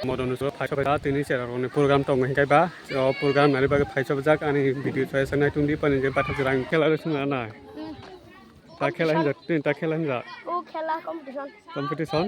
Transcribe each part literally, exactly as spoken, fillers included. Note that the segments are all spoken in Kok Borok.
Modon so phai sobai tini sera roni program tong hinkai ba, o program nari bagwi phai sobajak ani video chaya sanai tungdi pani je bathak rang khela rwsna nai. Ta khela hinjak, tin ta khela hinjak. O khela competition. Competition?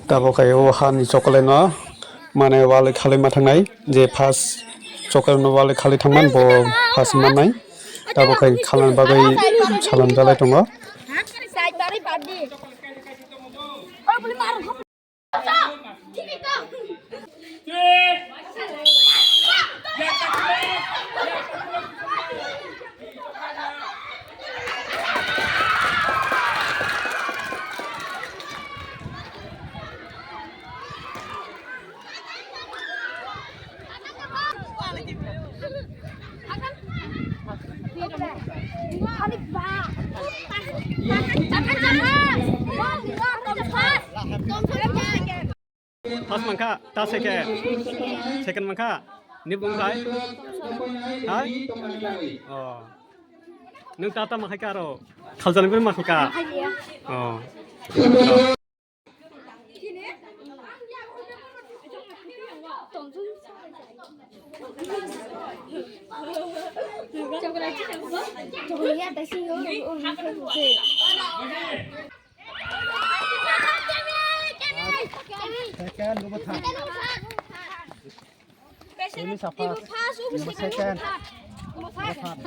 Tabuk khe o hani chocolate no mane wal khali ma thangnai, je first chocolate no wal khali thangman bo first mannai. Tabuk khe khalna bagwi salam jalai tongo. First mankha, ta second. Second mankha, ni bung khai? Hai? Oh. Nung ta ta makhai ka aro? Khaljani bini makhai ka? Oh. Second, number third. Ini siapa? Number second. Number third.